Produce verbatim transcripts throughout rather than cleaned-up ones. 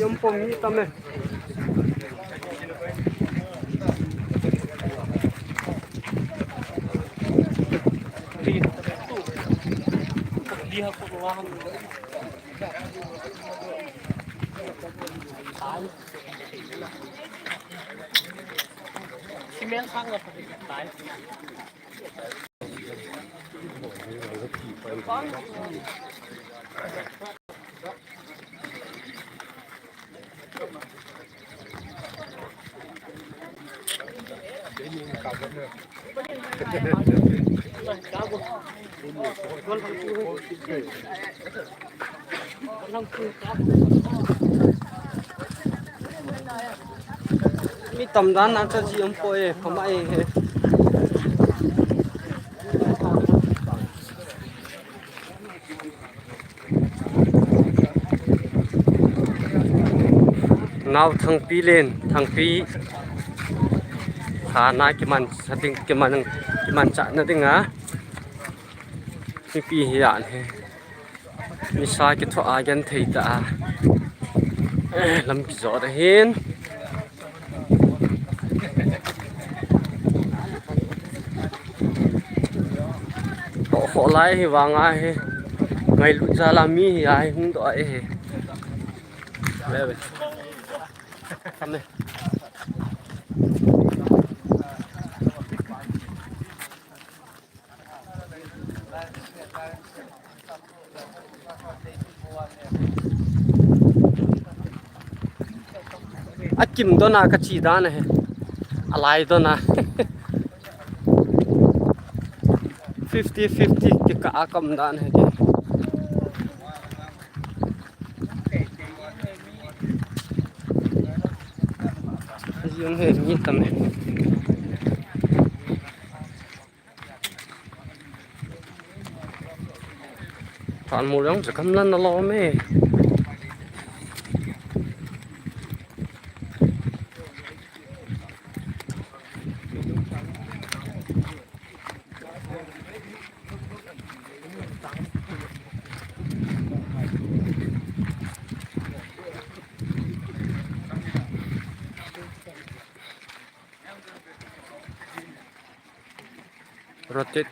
Yom pom mi tam e. Mi tam dan na cha ji um poi, kama e he. Nau Thangpi len, Thangpi. Sana kiman, sa ding kiman, kiman cha na ding a. Mipi hi an he. Nisa kithoa genthei ta a. Eh, lam kijo da hin. Ho, ho lai hi vang a hi. Ngailut jal a mi hi a hi hung doh a hi. Ve ve. Kam ne. Akim dona kachi dan ahi. Alai dona. Fifty fifty kikah a kam dan ahi. Jing he mi tam e. Than mu jong chu kam lan na lom e. Rotate.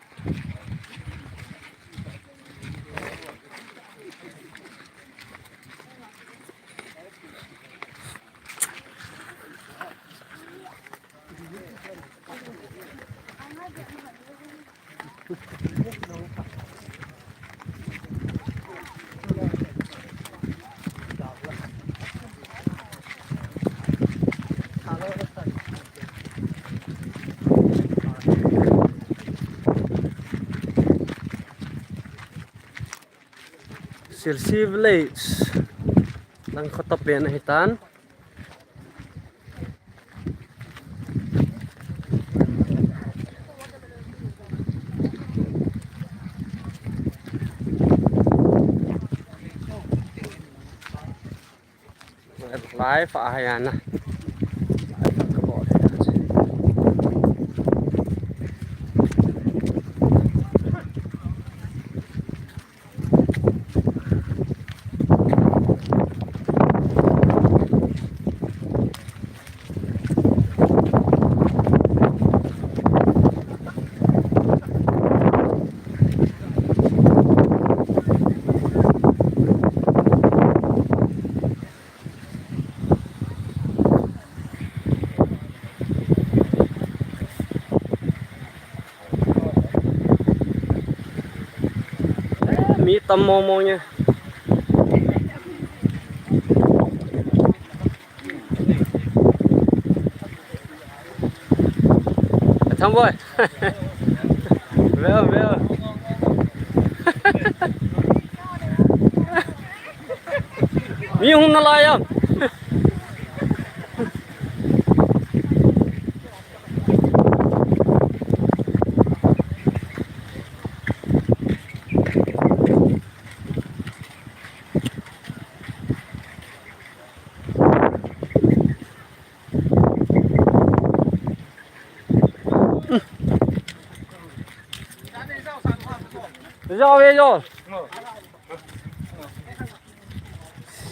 Silsi Village. Lang kho to pen ahi tan. Live a hi ana. Mi tam mong mong e. Thang boy. Veo, veo. Mi hung na lai am. Jao ve jao.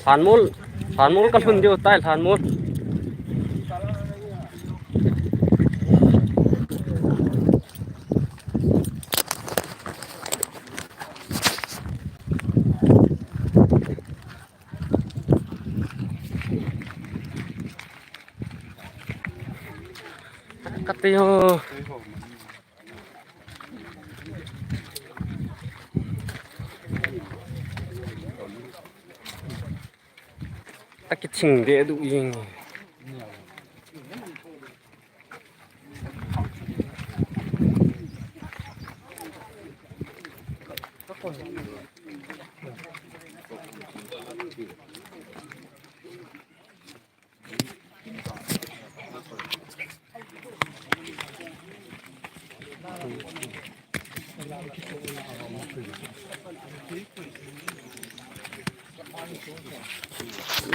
Sanmol. Lhanmol ka lhun diu tai, lhanmol. Ka tei ho. Ta kithing deh duh jeng.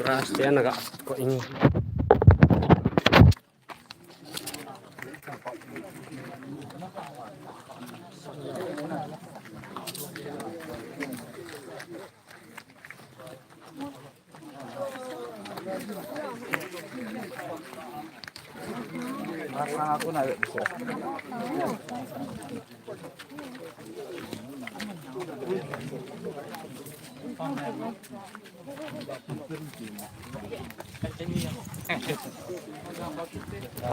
Grass te ana ga ko in.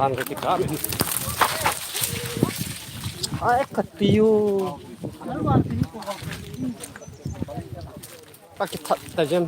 An ka kikap. Ai, ka tiu. Ka kithat ta jem.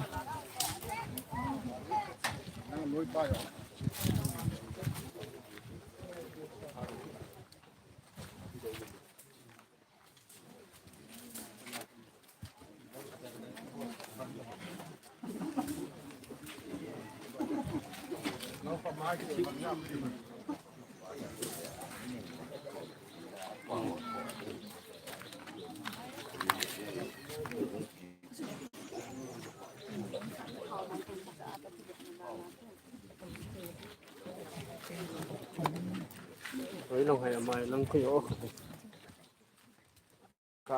Oi, long hai amai long khui o. Ka.